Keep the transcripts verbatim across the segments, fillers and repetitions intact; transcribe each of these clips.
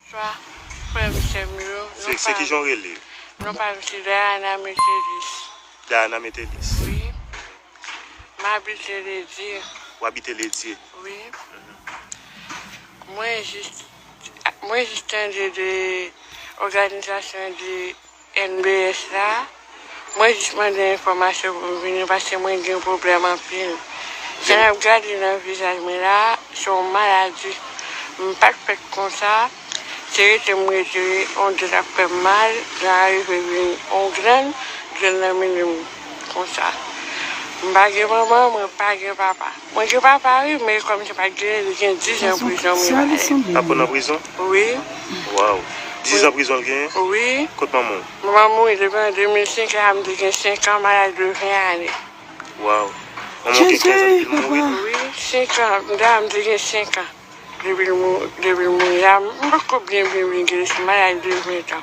Bonswa, frè m, sè m yo. Se, se ki jan w rele? Non pa m se Diana Metellus. Diana Metellus. Wi. M abite Ledye. W abite Ledye? Wi. Mwen jis, mwen jis tande de òganizasyon de N B S la. Mwen jis mande enfòmasyon pou m vini paske mwen gen pwoblèm anpil. Sa n ap gade nan vizaj mwen la, se yon maladi. M pa t fèt konsa, se rete m rete, yon dòt ap fè m mal, jan arive vin yon grenn, grenn nan mennen m konsa. M pa gen manman, mwen pa gen papa. Mwen gen papa wi, men kòm se pa t genyen, li gen diz an prizon m rive ale. Papa w nan prizon? Wi. Waw. Diz an prizon l genyen? Wi. Kot manman w? Manman m mouri depi an de mil senk, lè a m te gen senk an, m a laj de ven ane. Waw. Manman w gen kenz an depi l mouri? Wi, senk an, m te gen senk an. Depi l mou-, depi l mouri a, m pa ko byen, byen, byen geri sou maladi de ven tan.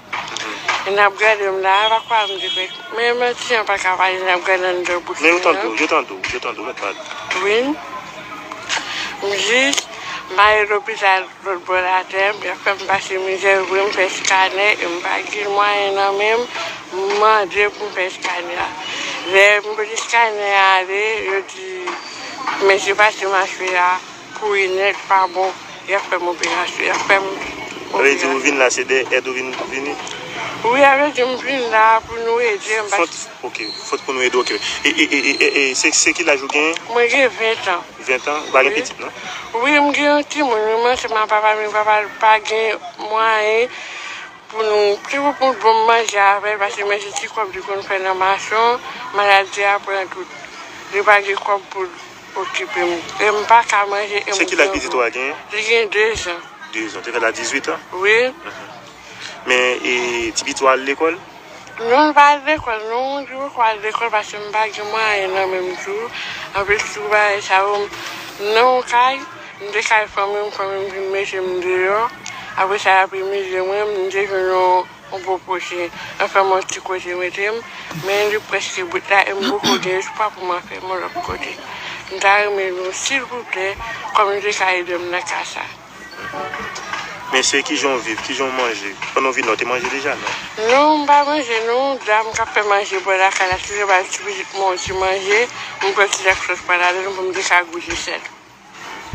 E n ap gade m la, pa kwè m te fèt. Men manti an pa ka pale, n ap gade anndan bouch mwen. Men yo tande w, yo tande w, yo tande w, mèt pale. Wi. M jis, m ale lopital lòt bò latè, y ap fè m pase mizè vre, m fè skanè, e m pa gen mwayen nan men m, m mande pou m fè skanè a. Lè m pote skanè a ale, yo di, men se pase mache a. Kouri nèt, pa bon, y ap fè m operasyon, y ap fè m operasyon. Sa vle di ou vin la, se dèyè èd ou vin vini? Wi, sa vle di m vin la pou nou ede m. Fòt, ok, fòt pou nou ede w, ok. E, e, e, e, e, e, se, se ki laj ou genyen? Mwen gen ven tan. Ven tan? Ou pa gen pitit, non? Wi, m gen yon timoun, wi, m ansanm ak papa m, men papa pa gen mwayen pou nou, se pou, pou bon manje avè l, paske men se ti kòb li konn fè nan mache, maladi a pran tout. Li pa gen kòb pou l okipe m. E m pa ka manje, e m... Se ki laj pitit ou a genyen? Li gen dezan. Dezan. Te fè l a dizuit an? Wi. Men, e, ti pitit ou al lekòl? Non, l pa al lekòl, non, li poko al lekòl paske m pa gen mwayen nan men m tou. Anplis, tou bagay sa yo, m nan yon kay, m te kay fanmi m, fanmi m vin mete m deyò. Apre sa, y ap imilyem, m te jwenn yon, yon bon pwoche. Anfen, m yon ti kote mete m, men li prèske bout la, e m poko gen espwa pou m al fè m yon lòt kote. M ta renmen nou, silvouplè, kòm nou te ka ede m nan ka sa. Men se kijan w viv, kijan w manje? Pandan w vin la, w te manje deja, non? Non, m pa manje, non. Dam k ap fè manje bò lakay la, toujou ba ti pitit mwen yon ti manje, m pran ti zak sòs pa ladan l pou m te ka goute sèl.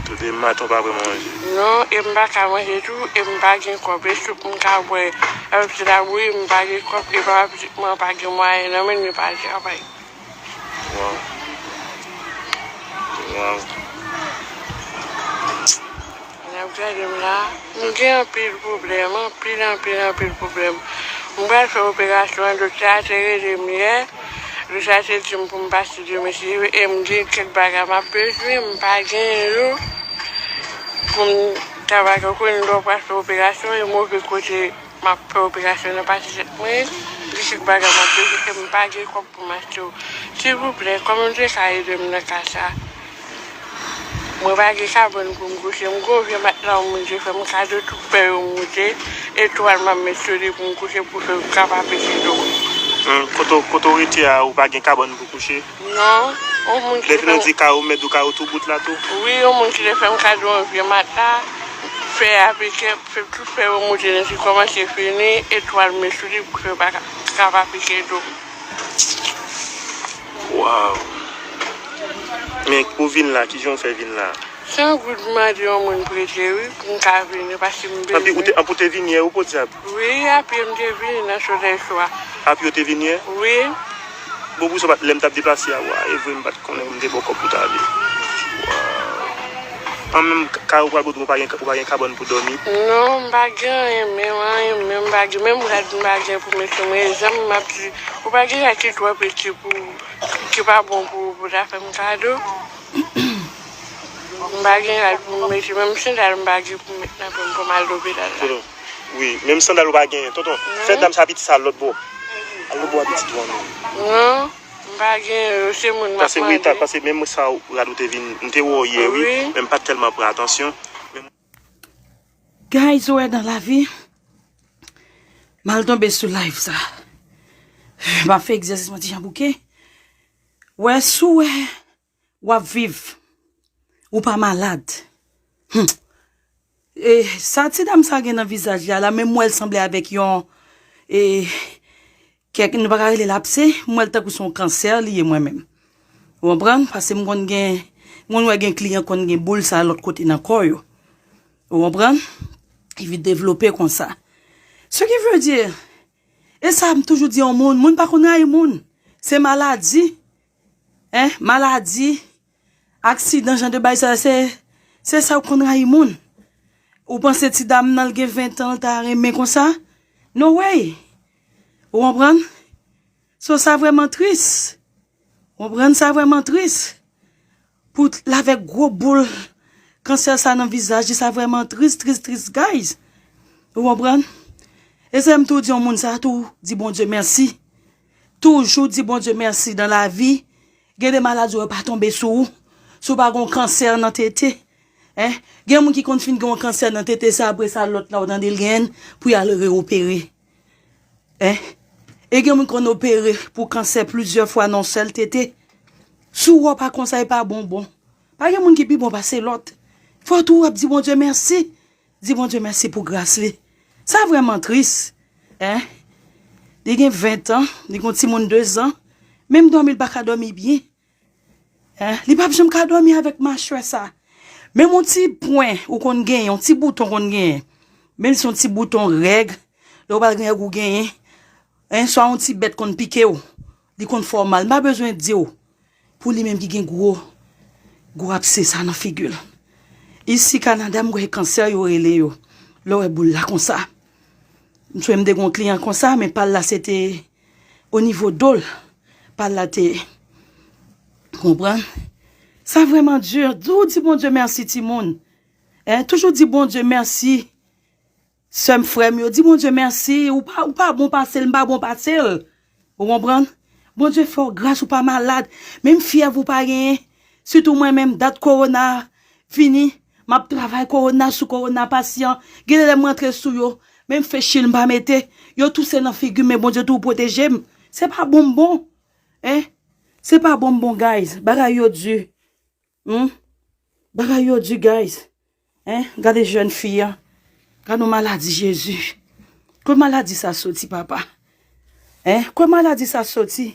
Tout de maten w pa vre manje? Non, e m pa ka manje tou, e m pa gen kòb. E soup m ka bwè avèk ti labouyi, m pa gen kòb, e papa pitit mwen pa gen mwayen nan men l, li pa al travay. Waw. Waw. N ap gade m la. M gen anpil pwoblèm, anpil, anpil, anpil pwoblèm. M pral fè operasyon an, doktè a te rele m yè. Doktè a te di m pou m pase demen si Dye vle, e m gen kèk bagay m ap bezwen, m pa genyen yo. Pou m ta va gen konnen lè w pral fè operasyon, e move kote m ap fè operasyon nan pase tèt mwen, gen kèk bagay m ap bezwen, e m pa gen kòb pou m achte yo. Silvouplè, kòman nou te ka ede m nan ka sa? Mwen pa gen kabann pou m kouche. M gen yon vye matla yon moun te fè m kado, tout fè yo moute, etwal m ap met sou li pou m kouche pou ke l ka pa pike do m. Hmm, kote w, kote w rete a, ou pa gen kabann pou kouche? Non, yon moun ki... Lè fini w di kawo, mèt ou kawo tou bout la tou? Wi, yon moun ki te fè m kado yon vye matla, fè a pike, fè tout fè yo moute nan ti kòmanse fini, etwal m met sou li pou ke l pa ka, ka pa pike do m. Waw. Men ou vin la, kijan w fè vin la? San goud m mande yon moun prete wi, pou m ka vini, paske m bezwen. Anpi ou te, anpi ou te vin yè wi, podyab? Wi, apye m te vini nan solèy swa. Apye w te vin yè? Wi. Bon, pou sa, lè m t ap deplase a, wa, e vre m pa t konnen m te ba w kòb pou w t ale. Wa. An menm, kay ou pral bout, ou pa gen, ou pa gen kabann pou dòmi? Non, m pa gen anyen, menm anyen, menm m pa gen, menm rad m pa gen pou mete sou mwen, e jan m ap di, ou pa gen rad ki twò piti pou, ki pa bon pou, pou ta fè m kado. M pa gen rad pou m mete, menm sandal m pa gen pou m met nan pye m pou m al lopital la. Tonton, wi, menm sandal ou pa genyen. Tonton, fè dam sa piti sa lòt bò. Al lòt bò a pitit ou an menm. Non, m pa gen yo, se moun m ap mande. Paske wi, ta, paske menm sa rad ou te vin, m te wè w yè wi, men m pa t tèlman pran atansyon. Guys, ou wè nan lavi, m al tonbe sou live sa. M ap fè egzèsis mwen ti jan bouke. Wè, si w wè w ap viv, ou pa malad. Hmm. E sa ti dam sa gen nan vizaj li a la, menm m wè l sanble avèk yon, e, kèk, nou pa ka rele l apse, m wè l tankou se yon kansè li ye mwen menm. Ou konprann? Paske m konn gen, m konn wè gen kliyan konn gen boul sa lòt kote nan kò yo. Ou konprann? Li vin devlope konsa. Ce qui veut dire, e sa m toujou di yon moun, moun pa konn rayi moun. Se maladi. Hein? Maladi, aksidan, jan de bagay sa, se, se sa w konn rayi moun. Ou panse ti dam nan l gen ven tan l ta renmen konsa? No way. Ou konprann? So sa vrèman tris. Ou konprann? Sa vrèman tris. Pou l avèk gwo boul kansè sa nan vizaj li, sa vrèman tris, tris, tris, guys. Ou konprann? E se m tou di yon moun sa, tou di Bondye mèsi. Toujou di Bondye mèsi nan lavi. Gen de maladi ou pa tonbe sou ou. Si w pa gen yon kansè nan tete. Hein? Gen moun ki konn fin gen yon kansè nan tete, se apre sa lòt la ou tande l genyen pou y al reopere. Hein? E gen moun konn opere pou kansè plizyè fwa nan yon sèl tete. Si w wè w pa konsa, e pa bon, bon. Pa gen moun ki pi bon pase lòt. Fò tou w ap di Bondye mèsi. Di Bondye mèsi pou gras li. Sa vrèman tris. Hein? Li gen ven tan, li gen yon timoun de zan. Menm dòmi, l pa ka dòmi byen. Hein? Li p ap janm ka dòmi avèk machwè sa. Menm yon ti pwen ou konn genyen, yon ti bouton konn genyen. Menm si yon ti bouton règ, lè w pral gen règ ou genyen, hein, swa yon ti bèt konn pike w, li konn fè w mal. M pa bezwen di w. Pou li menm ki gen gwo, gwo apse sa nan figi l. Isi Kanada, m wè kansè yo rele yo. Lè w wè boul la konsa. M sonje m te gen yon kliyan konsa, men pa l la se te o nivo do l. Pa l la te, konprann? Sa vrèman di. Toujou di Bondye mèsi, timoun. Hein? Toujou di Bondye mèsi. Sè m, frè m yo, di Bondye mèsi. Ou pa, ou pa bon pase l, m pa bon pase l. Ou konprann? Bondye fè w gras, ou pa malad. Menm fyèv ou pa genyen. Sitou mwen menm, dat kowona fini, m ap travay kowona sou kowona pasyan. Gen de lè m rantre sou yo, menm fechil m pa mete. Yo touse nan figi m, men Bondye toujou pwoteje m. Se pa bon m bon. Hein? Se pa bon m bon, guys. Bagay yo di. Hmm? Bagay yo di, guys. Hein? Gade jèn fi a. Gade yon maladi, Jezi. Kot maladi sa soti, papa? Hein? Kot maladi sa soti?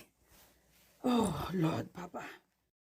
Oh, Lord, papa.